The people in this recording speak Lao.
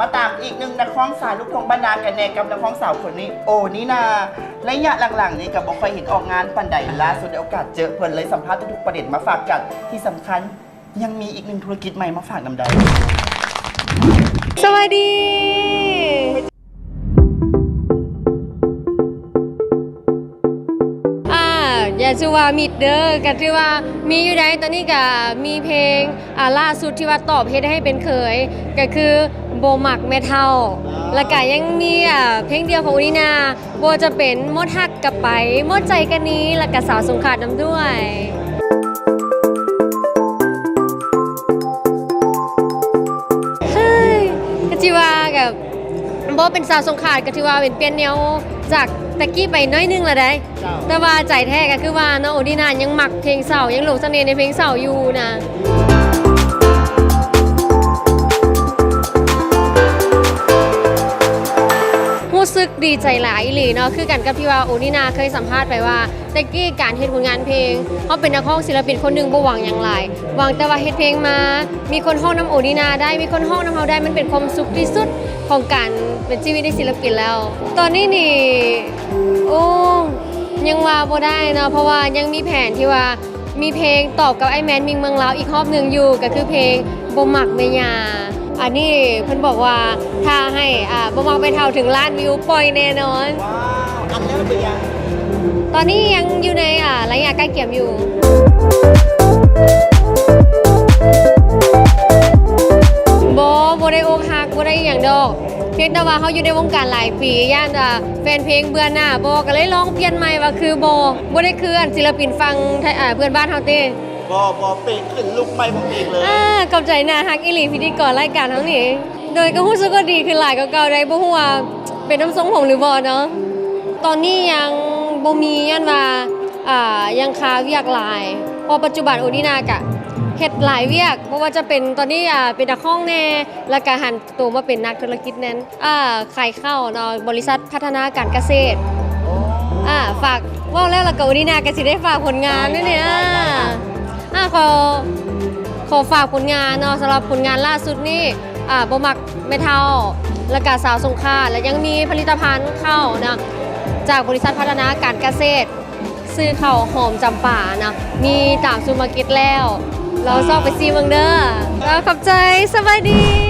ມາຕາມອີກໜຶ່ງນັກຮ້ອງສາວລູກທົ່ງບ້ານນາກັນແດ່ ກັບນັກຮ້ອງສາວຄົນນີ້ ໂອ ນິນາ. ໄລຍະຫຼັງໆນີ້ກໍບໍ່ຄ່ອຍເຫັນອອກງານປານໃດ, ລ່າສຸດໄດ້ໂອກາດເຈີເພິ່ນ ເລີຍສຳພາດທຸກໆປະເດັນມາຝາກກັນ. ທີ່ສຳຄັນ ຍັງມີອີກໜຶ່ງທຸລະກິດໃໝ່ມາຝາກນຳໄດ້. ສະບາຍດີ. ອາ ຢ່າຊື່ວ່າມິດເດີ ກະຖືວ່າມີຢູ່ໃດ໋. ຕອນນີ້ກະມີເພງ ອາ ລ່າສຸດທີ່ວ່າຕອບເຮັດໃຫ້ເປັນເຂີຍ ກະຄືບໍ່ມັກແມ່ເຖົ້າ ແລ້ວກະຍັງມີ ອາ ເພງດຽວຂອງໂອນີນາ ບໍ່ວ່າຈະເປັນໝົດຮັກກະໄປ ໝົດໃຈກະໜີ ແລ້ວກະສາວສົງຂານນຳດ້ວຍ. ເຮີ້ຍ ກະຊິວ່າກະ ບໍ່ເປັນສາວສົງຂານກະຖືວ່າເປັນປ່ຽນແນວຈາກແຕ່ກີ້ໄປໜ້ອຍໜຶ່ງລະໃດ໋. ເຈົ້າ. ແຕ່ວ່າໃຈແທ້ກະຄືວ່າເນາະ ໂອນີນາຍັງມັກເພງເຊົາ ຍັງຫຼົງສະເໜ່ໃນເພງເຊົາຢູ່ນະ. ຮູ້ສຶກດີໃຈຫຼາຍອີ່ຫຼີເນາະ ຄືກັນກັບທີ່ວ່າໂອນີນາເຄີຍສຳພາດໄປວ່າ ແຕ່ກີ້ການເຮັດຜົນງານເພງ ເຮົາເປັນນັກຮ້ອງສິລະປິນຄົນໜຶ່ງບໍ່ຫວັງຫຍັງຫຼາຍ ຫວັງແຕ່ວ່າເຮັດເພງມາ ມີຄົນຮ້ອງນຳໂອນີນາໄດ້ ມີຄົນຮ້ອງນຳເຮົາໄດ້ ມັນເປັນຄວາມສຸກທີ່ສຸດຂອງການເປັນຊີວິດໃນສິລະປິນແລ້ວ. ຕອນນີ້ນີ້ ໂອ້ ຍັງວ່າບໍ່ໄດ້ເນາະ ເພາະວ່າຍັງມີແຜນທີ່ວ່າ ມີເພງຕອບກັບອ້າຍແມນ ມິງເມືອງລາວ ອີກຮອບໜຶ່ງຢູ່ ກະຄືເພງບໍ່ມັກແມ່ຍ່າ. ອັນນີ້ເພິ່ນບອກວ່າຖ້າໃຫ້ ອາ ບໍ່ມັກແມ່ເຖົ້າເຖິງລ້ານວິວ ປ່ອຍແນ່ນອນ. ວ້າວ ອັດແລ້ວຫຼືຍັງ? ຕອນນີ້ຍັງຢູ່ໃນ ອາ ໄລຍະໃກ້ກຽມຢູ່. ບໍ່ ບໍ່ໄດ້ອົກຫັກ ບໍ່ໄດ້ອີ່ຫຍັງດອກ. ພຽງແຕ່ວ່າເຮົາຢູ່ໃນວົງການຫຼາຍປີ ຢ້ານ ອາ ແຟນເພງເບື່ອໜ່າບໍ ກະເລີຍລອງປ່ຽນໃໝ່ວ່າຄືບໍ່ ບໍ່ໄດ້ຄືອັນສິລະປິນຝັ່ງ ອາ ເພື່ອນບ້ານເຮົາເຕ. ບໍ່ ບໍ່ ເປະຂຶ້ນ ລຸກໃໝ່ບໍ່ອີກເລີຍ. ອາ ຂອບໃຈນະ ຮັກອີ່ຫຼີ ພິທີກອນລາຍການເຮົານີ້. ໂດຍ ກະຮູ້ສຶກວ່າດີຂຶ້ນຫຼາຍກວ່າເກົ່າໃດ໋ ບໍ່ຮູ້ວ່າເປັນນຳຊົງຜົມຫຼືບໍ່ເນາະ. ຕອນນີ້ຍັງບໍ່ມີ ຍ້ອນວ່າ ອາ ຍັງຄາວຽກຫຼາຍ ເພາະປັດຈຸບັນໂອນີນາກະເຮັດຫຼາຍວຽກ ບໍ່ວ່າຈະເປັນຕອນນີ້ ອາ ເປັນນັກຮ້ອງແດ່ ແລ້ວກະຫັນໂຕມາເປັນນັກທຸລະກິດແດ່ ອາ ຂາຍເຂົ້າເນາະ ບໍລິສັດພັດທະນາການກະເສດ. ອາ ຝາກ ເວົ້າແລ້ວລະກະໂອນີນາກະຊິໄດ້ຝາກຜົນງານ ໄດ້ ນີ້ ໄດ້ ອາ ໄດ້ ອາ ຂໍ ຂໍຝາກຜົນງານເນາະ ສຳລັບຜົນງານລ່າສຸດນີ້ ອາ ບໍ່ມັກແມ່ເຖົ້າ ແລ້ວກະສາວສົງຂານ ແລະ ຍັງມີຜະລິດຕະພັນເຂົ້າເນາະ ຈາກບໍລິສັດພັດທະນາການກະເສດ ຊື່ເຂົ້າຫອມຈຳປາເນາະ ມີຕາມຊຸບມາເກັດແລ້ວ ລອງຊອກໄປຊີມເບິ່ງເດີ. ເອີ ຂອບໃຈ ສະບາຍດີ.